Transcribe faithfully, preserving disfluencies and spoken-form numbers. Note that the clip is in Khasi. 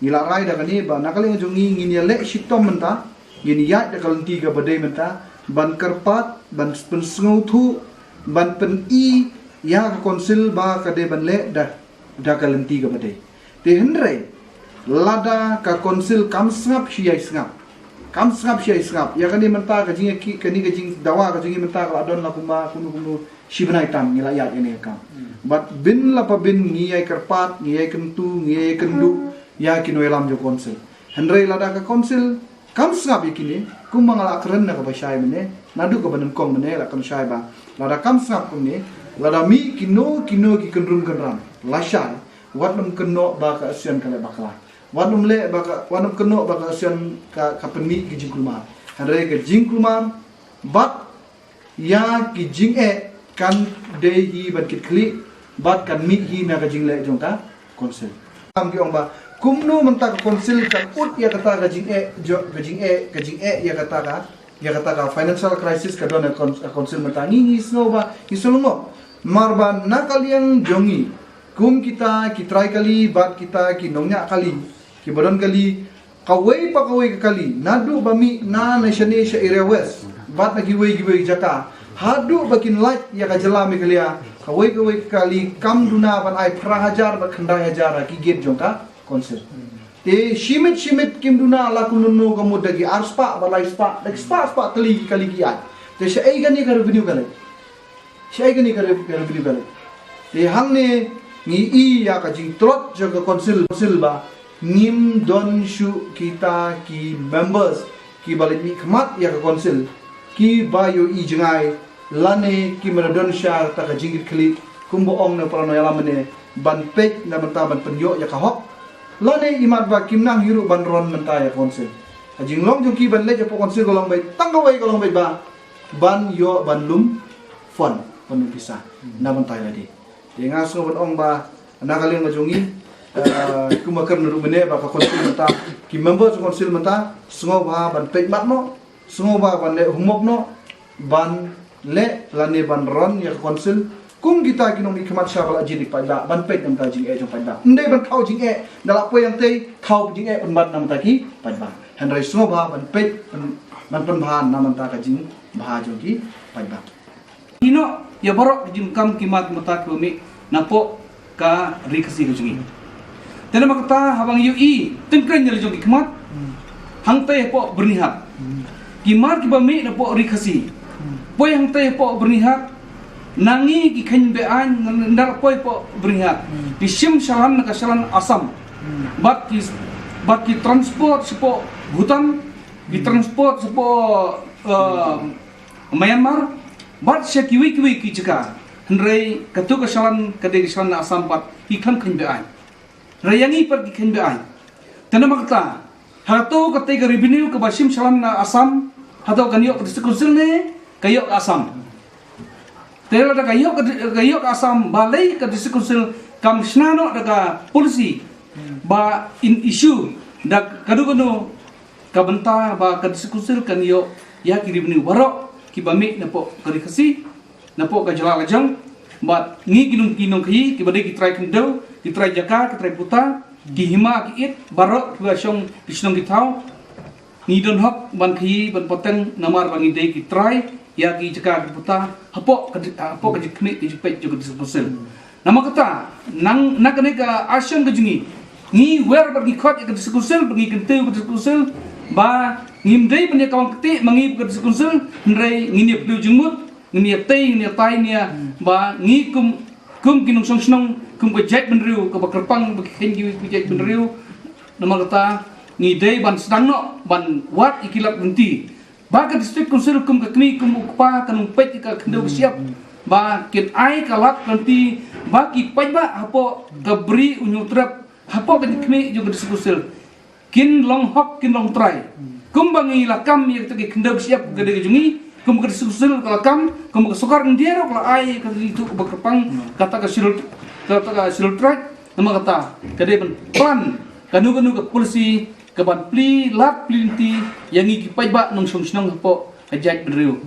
Ngi la rai da kane ba na ka liang jong ngi ngin ïaleh shitom mynta, ngin ïaid da ka lynti kaba dei mynta, ban kyrpad, ban pynsngewthuh, ban pyni ïa ka council ba ka dei ban leh da, da ka lynti kaba dei. Te hynrei lada ka council kam sngap shi ai sngap, kam sngap shi ai sngap ïa kane mynta, ka jingïaki, kane ka jingdawa ka jong ngi mynta ka la don la kumba kumno kumno shi bnai tam ngi la ïaid ïa kane ka kam. Bad bin la pa bin ngi ïai kyrpad, ngi ïai kyntu, ngi ïai kynduh ïa ki nongïalam jong council. Hynrei lada ka council kam sngap ïa kine, kumba nga la kren na kaba shai mynne, naduh kaba nyngkong mynne la kren shai ba lada kam sngap kumne, lada mih kino kino ki kynrum kynram lashai, wat nym kynnoh ba ka Axian ka leh bakla, wat nym leh ba ka, wat nym kynnoh ba ka Axian ka, ka pynmih ki jingkulmar. Hynrei ka jingkulmar bad ïa ki jingeh kan dei hi ban kit khlieh bad kan mih hi na ka jingleh jong ka council. Kam ki ong ba kumno mynta ka council kan ut ïa kata ka jingeh, jo, ka jingeh, ka jingeh ïa kata ka, ïa kata ka financial crisis ka don ha coun-, ha council mynta. Ngi, ngi sngew ba ngi sngew lyngngoh. Mar ba na ka liang jong ngi kum kita ki trai kali bad kita ki nongñiah kali, ki ba don kali, kawei pa kawei ka kali, naduh ba mih na, na shane sha Area West bad na kiwei kiwei jaka, haduh ba kin lait ïa ka jylla Meghalaya, kawei kawei ka kali kam duna ban ai phra hajar bad khyndai hajar ha ki gate jong ka council. Te shimit shimit kim duna la kumno kumno ka mut da ki arspah bad laispah, da ki spah spah kali, kali ki ai. Te shaei kane ka revenue ka leit? Shaei kane ka re-, ka revenue ka leit? Te hangne ngi i ïa ka jingtlot jong ka council, council ba ngim don shuh kita ki members ki ba leit mihkhmat ïa ka council, ki ba ïohi jngai, lane kim da don sha kata ka jingkit khlieh, kumba ong na para nongïalam mynne, ban peit na bynta ban pynïoh ïa ka hok. Lane imat ba kim nang hi ruh ban ron mynta ïa ka council. Ka jinglong jong ki ban leit hapoh council ka long beit, tang kawei ka long beit ba ban ïoh ban lum fund, ban lum pisa na bynta ïa lade. Te nga sngew ban ong ba na ka liang ka jong ngi, eh, kumba kren ruh mynne ba ka council mynta, ki member jong council mynta, sngewbha ban peit mat noh, sngewbha ban leh homework noh, ban leh lane ban ron ïa ka council kum kita ki nongmihkhmat sha ba la jied ïa ki paidbah, ban peit na bynta jingeh jong paidbah. Ym dei ban thaw jingeh, da la poi hangtei thaw jingeh pynban na bynta ki paidbah. Hynrei sngewbha ban peit, ban, ban pynbha na bynta ka jingbha jong ki paidbah. Ïehnoh ïa baroh ki jingkam ki mat mynta kiba mih napoh ka Ri Khasi ka jong ngi. Te namar kata haba ngi ïohi tyngkreñ ïa la jong ki khmat hangtei hapoh Byrnihat, ki mar kiba mih napoh Ri Khasi, poi hangtei hapoh Byrnihat, na ngi ki kheiñ be-aiñ, na, na poi hapoh Byrnihat, ki shim shalan na ka shalan Assam, bad ki, bad ki transport shapoh Bhutan, ki transport shapoh, eh, Myanmar, bad sha kiwei kiwei ki jaka. Hynrei kato ka shalan ka dei ka shalan na Assam bad ki khlem kheiñ be-aiñ. Hynrei ïa ngi pat ki kheiñ be-aiñ. Te namar kata, hato katei ka revenue kaba shim shalan na Assam, hato kan ïoh ka District Council ne ka ïoh ka Assam? Te lada ka ïoh ka, ka ïoh ka Assam, balei ka District Council kam shna noh da ka policy ba in issue da kano kano ka bynta ba ka District Council kan ïoh ïa ki revenue baroh kiba mih napoh ka Ri Khasi, napoh ka jylla la jong. Bad ngi ki nong, ki nongkhaïi kiba dei ki trai khyndew, ki trai jaka, ki trai puta, ki hima ki it, baroh kiba shong ki shnong ki thaw, ngi don hok ban khaïi ban pateng namar ba ngi dei ki trai ïa ki jaka ki puta hapoh ka, hapoh ka jingkhmih ka jingpeit jong ka District Council. Namar kata, nang, na kane ka action ka jong ngi, ngi wer bad ngi khot ïa ka District Council, ba ngi kyntiew ka District Council ba ngim dei ban ïa kawang kti ma ngi ka District Council, hynrei ngin ïa pynlong jingmut, ngin ïa tei, ngin ïa tai nia, ba ngi kum, kum ki nongshong shnong, kum ka jaitbynriew kaba kyrpang ba ki kheiñ ki, ki jaitbynriew. Namar kata ngi dei ban sdang noh ban wad ïa ki lad lynti ba ka District Council kum ka kmie kum u kpa kan ym peit ïa ka khyndew ka shyiap, ba kin ai ka lad lynti ba ki paidbah hapoh ka Bri u Hynñiewtrep, hapoh ka jingkhmih jong ka District Council kin long hok, kin long trai. Kumba ngi la kam ïa kata ka khyndew ka shyiap ka dei ka jong ngi, kum ka District Council ka la kam, kum ka sorkar India ruh ka la ai ïa kata ka ithuh kaba kyrpang, kata ka Schedule, kata ka Schedule Tribe. Namar kata ka dei ban plan kano kano ka policy kaban plie lad plie lynti ïa ngi ki paidbah nongshong shnong hapoh ka jaitbynriew.